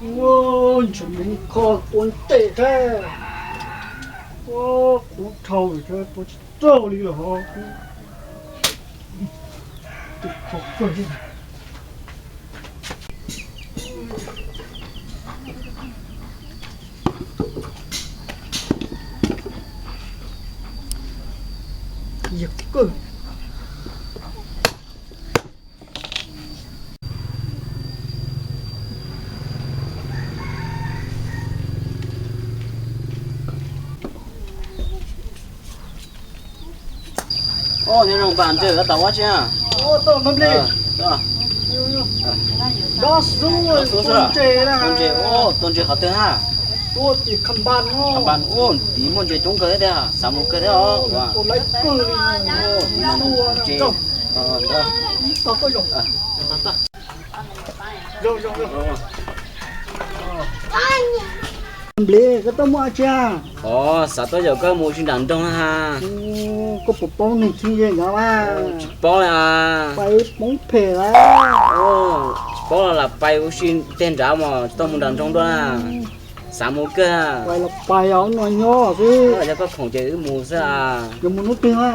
Ua, ntshe me kho tua ntev thiab. Ua, kub dhau thiab, tua tsis tau li los ho. Tus kho kawg thiab. Yog kawg. Ua, nyob zoo npawg Ntswg, koj tau ua tsi? Ua, tau npawg Nplis. Dob xub, tua ntses na. Tua ntses, ua, tua ntses qhov twg na? Tua tim Kham Npas no. Kham Npas, ua, tim muaj ntses coob kawg thiab tiag, xav mus kawg thiab os. Ua, tua laiv kawg li. Ua, tim no ntses. Ib tog koj zoo. Nplis, koj tuaj muaj dab tsi? Os, xav tuaj yaum koj mus ua si nram nroog na. Koj puas paub neeg txheeb ze ntawd mas? Tsis paub li. Pais poob phem lawm. Tsis paub los lam pais ua si tej nrad mas tsis tau mus nram nroog dua na. Xav mus kawg. Pais los pais os, no nyob xwb. Yog koj khoom ces wb mus xwb. Yuav mus hnub twg na?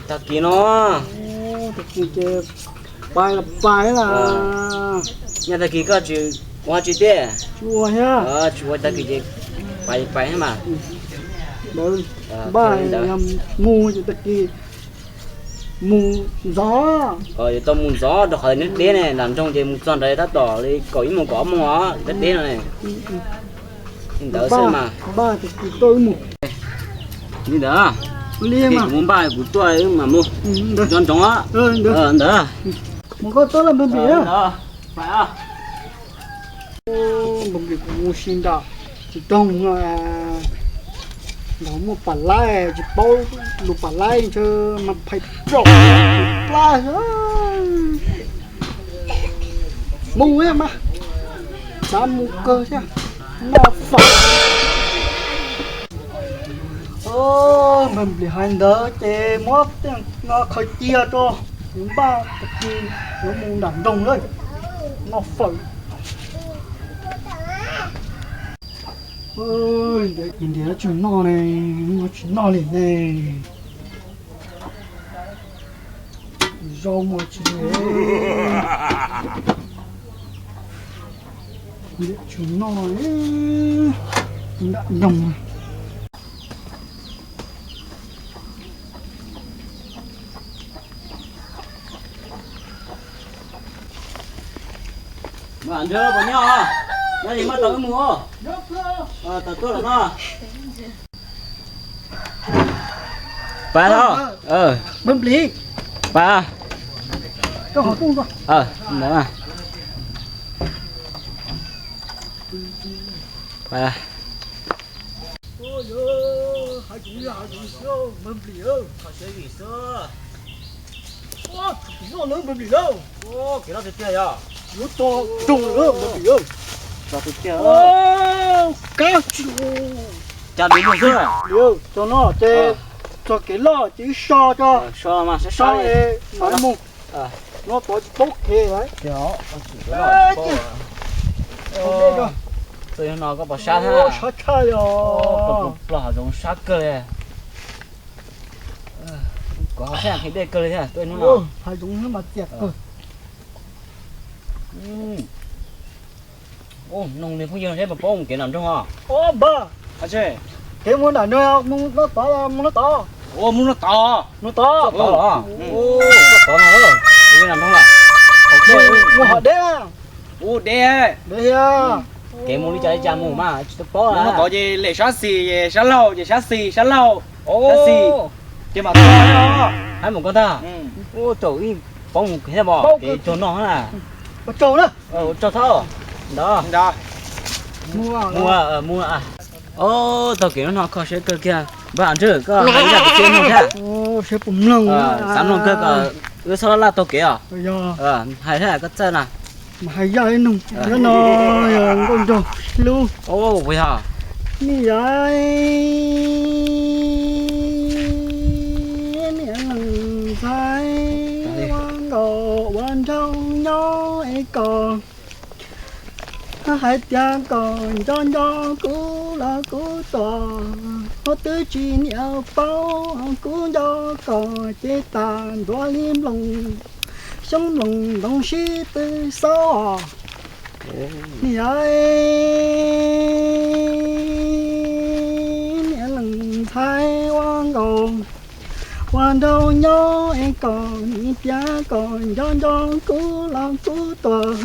Tag kis no. Tag kis ces pais los pais na. Nyob tag kis koj tsis ua dab tsi thiab? Tsis ua thiab. Tsis ua tag kis ces pais pais thiab mas. Npaj mus ces tag kis mus ntxov. Yuav tau mus ntxov rau qhov neb deb ne, nram nroog ces mus txog nrad tab tom li kaum ib moos kaum ob moos os, deb deb no ne. Li ntawd xwb mas. Npaj tag kis tuaj wb mus. Li ntawd, kuv mus npaj kuv tuaj wb mam mus. Nco ntsoov os. Ntawd. Mus koj tuaj lawm npawg Nplis. Npawg Nplis, kuv mus si nram tsis toog no, nram muaj pam laib, tsis paub lus pam laib ntshe mas phais rau plab. Mus mas, xav mus kawg thiab, noj fawm. Npawg Nplis hais ntawd ces muab tej no khaws cia rau, yuav npaj tag kis yuav mus nram nroog lawm, noj fawm. Ntiav tsis noj ne, tsis noj li ne. Zaub muaj tsis, ntiav tsis noj, nram nroog. Npawg Ntswg puas nyob? Nyob li mas tau wb mus. Tau tuaj lawm no. Pab tau. Npawg Nplis. Pab. Koj qhov tuj ko. Ntawd. Pab. Npawg Nplis, kho siab vim xwb. Npawg Nplis, lub tog roog lawm Npawg Nplis. Kab tsis, cas li xwb. Tog no ces txog kev loj ces wb so tso, so mas sab sab mam mus. No tod tsis paub kev lawm. Txawm yog no koj pom sab thiab. Sab tshaj li os. Plaws hav zoov sab kawg li. Kov sab nqhis dej kawg li thiab tuaj hnub no. Hav zoov mas txias kawg. Noog li phooj ywg seb puas paub mus kev nram nroog os. Npawg, kev mus nram nroog mus no tod, mus no tod. Ua mus no tod. No tod. Tod los. Tod no, nram nroog lawm. Mus hom deb. Ua deb. Deb thiab. Kev mus li cas li cas mus mas tsis tau paub. Mus no tod ces lem sab xis, sab laug ces sab xis sab laug. Sab xis ces mam txog. Haib mus koj ntag. Ua tsaug ib, paub mus kev thiab mos, kev tsaug no na. Ua tsaug na. Ua tsaug thab. Ntawd. Mus, mus. Ob, taug kev no kho siab kawg kiag. Npawg Ntswg, koj hais ib zaj kwv txhiaj mloog thiab. Xav mloog kawg kom wb txhob laj taug kev os. Hais thiab koj txawj na. Mas hais zaj ib nug, nyob no yog nkauj nraug hlub. Ua yog. Ni yog. Koj hais tias koj nco nco kuv los kuv tuag, ho twb tsis niam paub kuv nco koj ces tag nrho li nploos, xyoob nploos ntoo sib tw xauj. Niam, niam leej ntxhais ua nkaus ua nraug nyob es koj nim tias koj nco nco kuv los kuv tuag,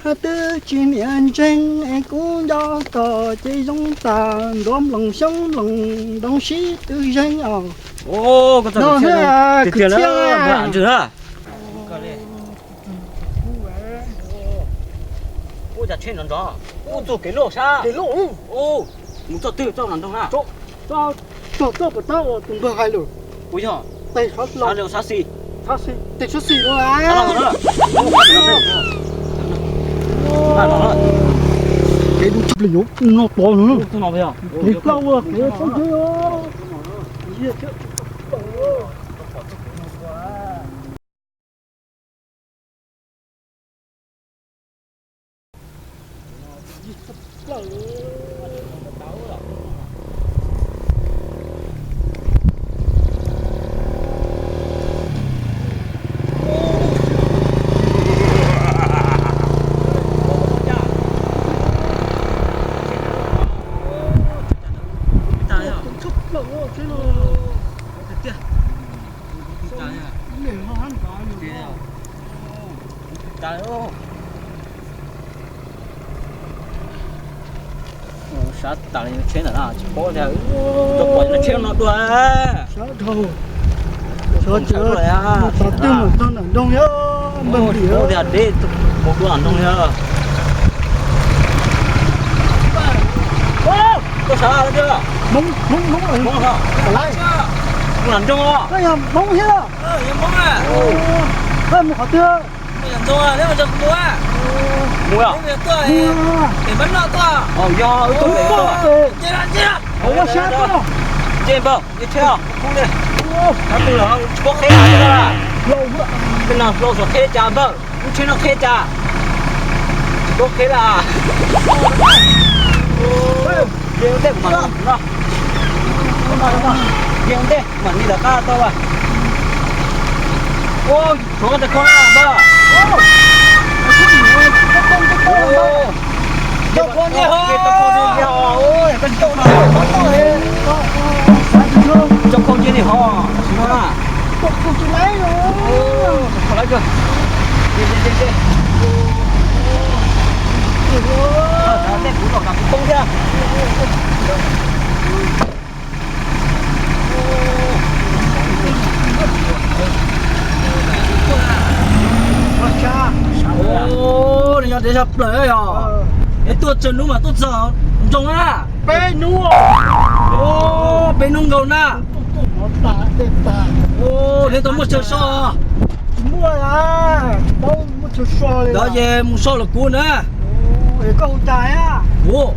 ho twb tsis niam ntseeg es kuv nco koj ces zoo tag nrho nploos xyoob nploos ntoo sib tw zeeg os. Ua cas tsheb nrov nrov, ua txog kev loj sab, mus txoj twg txoj nram nroog na? Txog txoj puas tab tus npawg hais lawm. Ua yog, sab xis, sab xis, tes sab xis no. Kev dub tshaj plaws yuav no tod no. Kev plaub ua kev txhob ntseb. Sab tas li tsheb ntawm no tsis paub tias, tau pom tsheb no dua. Sab dhau. Sab dhau. Tod twg mus txog nram nroog yog npawg Npis tias deb mus dua nram nroog yog. Koj sab tiag. Hmoob, Hmoob, Hmoob, Hmoob, Hmoob, nram nroog os. Koj yog Hmoob thiab. Koj mus qhov twg? Mus yog, yog tuaj, nce npawg, nce tsheb os. Tsis paub qheb, tej no hlau saum qheb cas npawg, lub tsheb no qheb cas, tsis paub qheb lawm. Yeej ua ntej kuv mam no, yeej ua ntej mam li tom qab tau. Ua, tshuav cov kho na npawg. Cov kho nce hov. Cov kho nce li hov. Tsis muaj na. Kho lawm kawg. Tej kuv los kam kuv poob thiab. Nyob deb zog plaws yog. Es tuaj tsawg hnub mas tuaj txog nroog na? Peb hnub. Peb hnub nkaus na. Neb tau muaj chaw so? Ntawd ces mus so los kuv na. Kuv,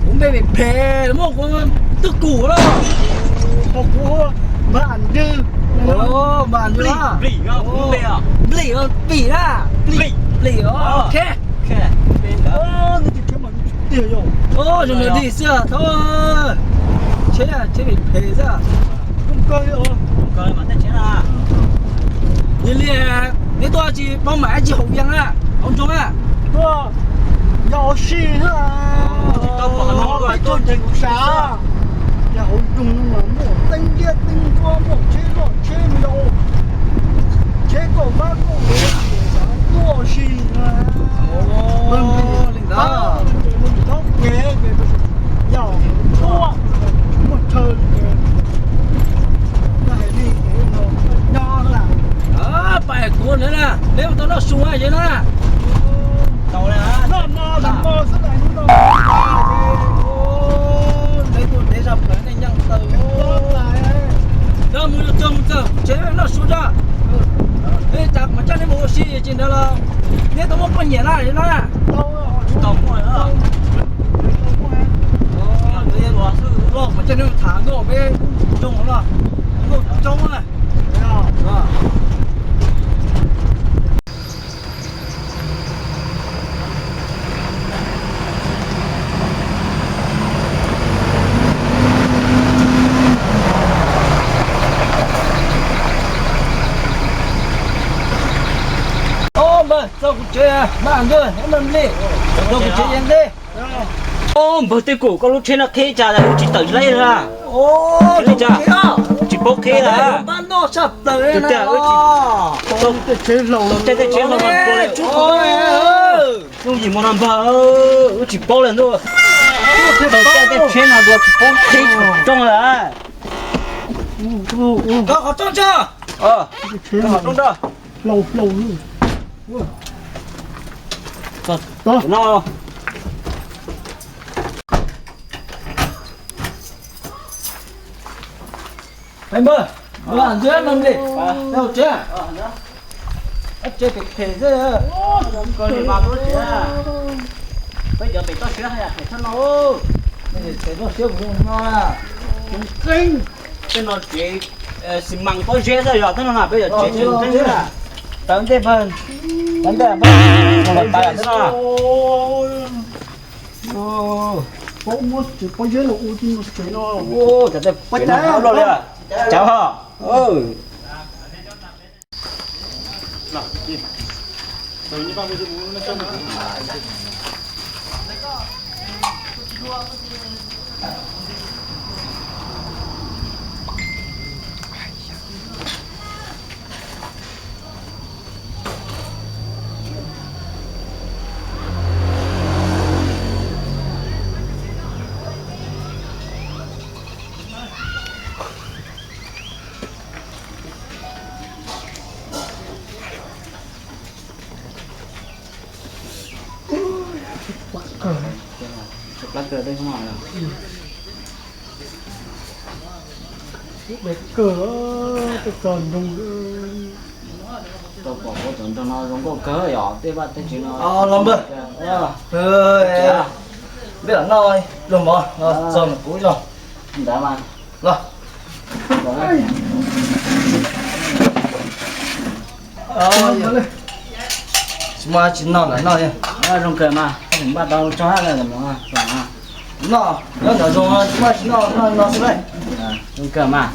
kuv npe phem phem muaj kuv twb kum lawm. Npam Nplim, Nplim, Pim na. Plim, ok. Zoo li dig xwb thab. Tsheb, tsheb phem phem xwb. Yog li, neb tuaj tsis paub mam tsis haum yees na, hauv nroog na. Yog hauv si xwb. Peb tuaj nce kuv sav, yog hauv nroog no mas muaj teeb liab teeb nruab, muaj tsheb loj tsheb me, yog tsheb kauj vab kauj ntev, tuaj si na. Li ntawd, yog tuaj muaj chaw. Pais kuv ntawd na, neb mus tau noj su yog na. Noj no, noj no xwb, neb tuaj ntev zog plaws nej nyeej taw. Nyob mus, yog txog mus txog tsev noj su tso. Peb tas mas coj neb mus ua si tsis ntawd los neb tau muaj poj niam na na. Mas coj neb tham nkauj peb nroog los nkauj coob na. Ua Npawg, tej kum koj lub tsheb no qhib cas wb tsis tawm tsis laib na? Li cas? Tsis paub qhib na. Tiag tiag, tej tsheb hlau los npawg, yooj yim mus no npawg, wb tsis paub li ntuj. Tej tsheb no dua tsis paub qhib rooj lawm. Qhov rooj tso. Qhov rooj tso. No. Npawg, npawg, ntxuav no li. Tsev, tsev phem phem xwb. Peb cov pem toj siab hais tias phem tshaj no. Pem toj siab kuv no. Tej no tsev xi mas pob zeb xwb, yog tej no na peb yog tsev tseem ceeb na. Tawv ntej npawg, tawv ntej npawg, los tas tej no. Pob zeb los ua tsev no. Cov tej pem no loj li. Cov ho. Plab kawg tej no. Lub deb kawg, tej txog nroog. Tau pom kuv cov nroog no zoo nkauj kawg yom, tej vaj tej tsev no. Los npawg, peb lam noj luag mov txog ntawm kuv zog. Ntawd mas. Los. Tsis muaj tsis noj lam noj. Zoo kawg mas, npaj tau tso hab lawm. Noj nyob ntawm zoo, tsis muaj tsis noj, noj no xwb. Zoo kawg mas.